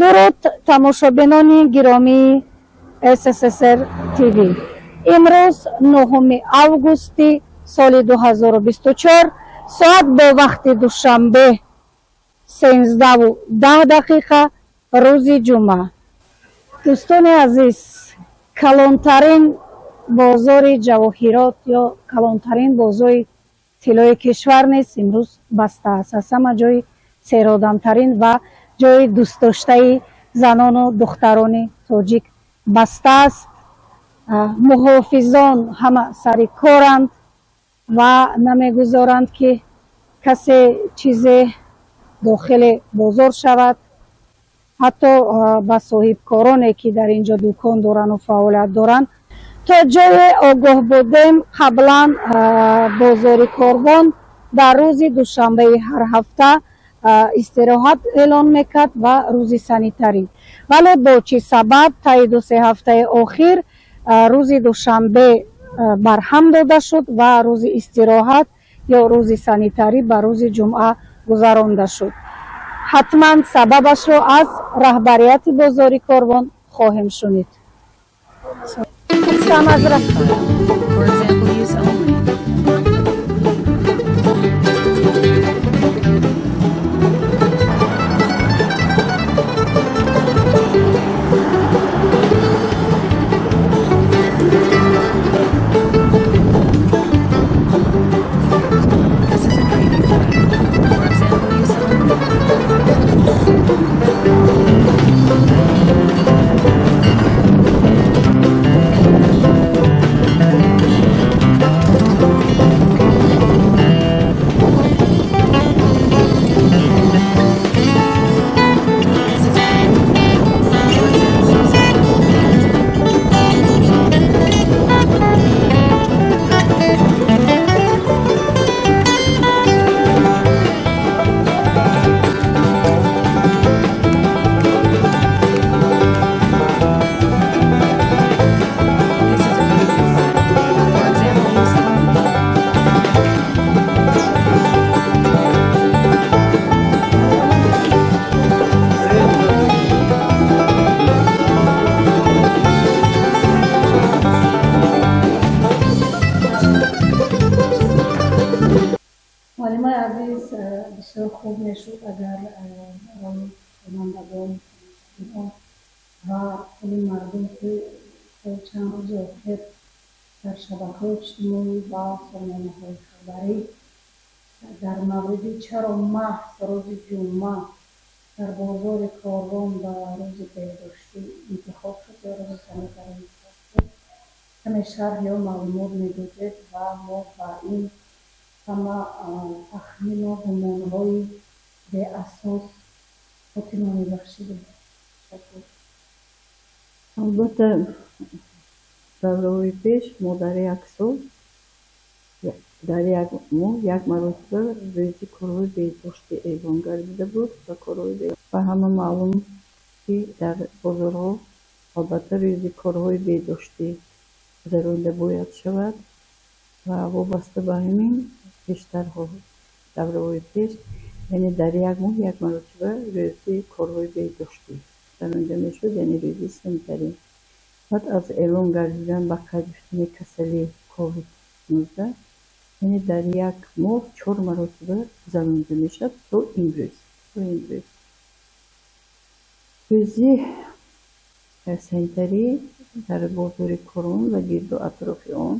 Дуруд тамошобинони гиромии СССР ТВ. Имрӯз 9 августи соли 2024 соат бо вақти Душанбе 13:10 рӯзи ҷумъа. Дӯстони азиз, калонтарин бозори ҷавоҳирот ё калонтарин бозори тиллои кишвар низ имрӯз баста аст. Аз ҳама ҷои серодамтарин ва ҷои дӯстдоштаи занону духтарони тоҷик баста аст. Муҳофизон ҳама сари коранд ва намегузоранд, ки касе чизе дохили бозор шавад. Ҳатто ба соҳибкороне, ки дар ин ҷо дукон дорану фаъолият доранд. То ҷое огоҳ будем, қаблан бозори Корвон дар рӯзи душанбаи ҳар ҳафта истироҳат эълон мекард ва рӯзи санитарӣ. Вале бо чӣ сабаб таи 2-3 ҳафтаи охир рӯзи душанбе барҳам дода шуд ва рӯзи истироҳат ё рӯзи санитарӣ ба рӯзи ҷумъа гузаронда шуд. Ҳатман сабабашро аз раҳбарияти бозори Корвон хоҳем шунид. For example use only. This is a preview file. For example use only. This is a preview file. For example use only. This is a preview file. For example use only. Муаллимаи азиз, бисёр хуб мешуд, агар барои хонандагон ва кулли мардум, ки чанд рӯзи охир дар шабакаҳои иҷтимоӣ ва сомонаҳои хабарӣ дар мавриди чаро маҳз рӯзи ҷумъа дар бозори Корвон ба рӯзи беҳдоштӣ интихоб шуд ё рӯзи санитарӣ интихоб шуд, каме шарҳ ё маълумот медодед ва мо ба ин ҳама тахмину гумонҳои беасос хотима мебахшидем. Ташаккур. Албатта, давраҳои пеш мо дар як сол, дар як моҳ як маротиба рӯзи корҳои беҳдоштӣ эълон гардида буд ва корҳои ба ҳама маълум, ки дар бозорҳо албатта рӯзи корҳои беҳдоштӣ гузаронида бояд шавад ва вобаста ба ҳамин пештарҳо давраҳои пеш, яъне дар як моҳ як маротиба рӯзи корҳои беҳдоштӣ гузаронида мешуд, яъне рӯзи санитарӣ. Баъд аз эълон гардидан ба қайд гирифтани касалии COVID-19, яъне дар як моҳ 4 маротиба гузаронида мешавад то имрӯз. То имрӯз. Рӯзи санитарӣ дар бозори Корвон ва гирду атрофи он,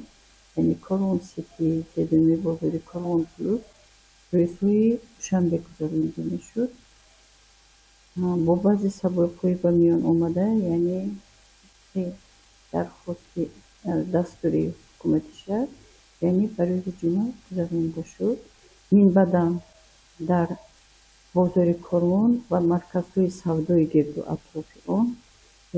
яъне Корвон Сити, зердомии бозори Корвон Плюс, рӯзҳои душанбе гузаронида мешуд. Бо баъзе сабабҳои ба миён омада, яъне дархости дастури ҳукумати шаҳр, яъне ба рӯзи ҷумъа гузаронида шуд. Минбаъдам дар бозори Корвон ва марказҳои савдои гирду атрофи он,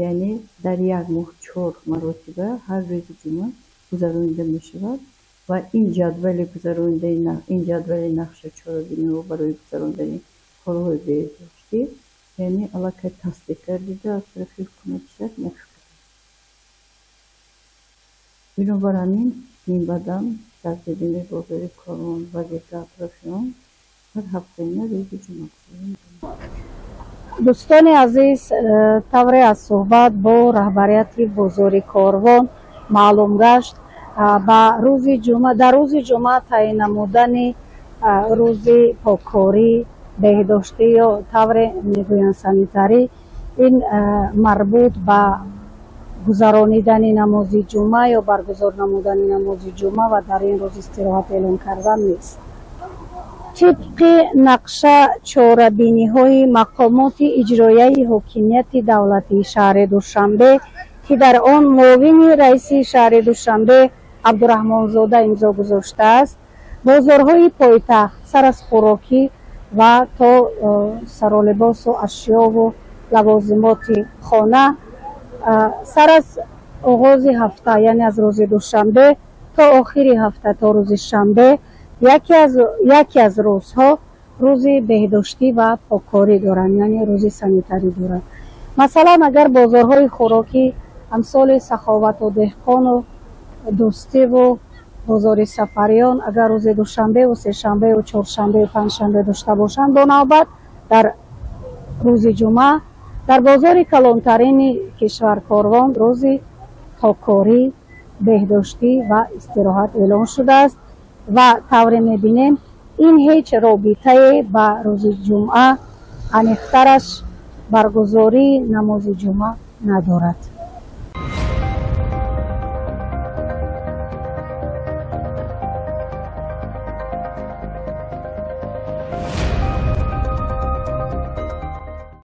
яъне дар як моҳ 4 маротиба ҳар рӯзи ҷумъа гузаронида мешавад ва ин ҷадвали гузаронидаи ин ҷадвали нақша чорабиниҳо барои гузарондани корҳои беҳдоштӣ, яъне аллакай тасдиқ гардида аз тарафи ҳукумати шаҳр мувофиқ. Бинобар ҳамин, минбаъдам дар зердомии бозори Корвон ва гирду атрофи он ҳар ҳафтаина рӯзи ҷумъа гузаронида мешавад. Дӯстони азиз, тавре аз суҳбат бо раҳбарияти бозори Корвон маълум гашт, ба рӯзи ҷумъа, дар рӯзи ҷумъа таъин намудани рӯзи поккорӣ, беҳдоштӣ ё тавре мегӯянд санитарӣ, ин марбут ба гузаронидани намози ҷумъа ё баргузор намудани намози ҷумъа ва дар ин рӯз истироҳат эълон кардан нест. Тибқи нақша, чорабиниҳои мақомоти иҷроияи ҳокимияти давлатии шаҳри Душанбе, ки дар он муовини раиси шаҳри Душанбе Абдураҳмонзода имзо гузоштааст, бозорҳои пойтахт сар аз хӯрокӣ ва то саролибосу ашёву лавозимоти хона сар аз оғози ҳафта, яъне аз рӯзи душанбе то охири ҳафта, то рӯзи шанбе, яке аз рӯзҳо рӯзи беҳдоштӣ ва поккорӣ доранд, яъне рӯзи санитарӣ доранд. Масалан, агар бозорҳои хӯрокӣ амсоли Саховату Деҳқону Дӯстиву бозори Сафариён агар рӯзи душанбеву сешанбеву чоршанбеу панҷшанбе дошта бошанд, бо навбат дар рӯзи ҷумъа дар бозори калонтарини кишвар Корвон рӯзи поккорӣ, беҳдоштӣ ва истироҳат эълон шудааст ва тавре мебинем, ин ҳеҷ робитае ба рӯзи ҷумъа, аниқтараш баргузории намози ҷумъа надорад.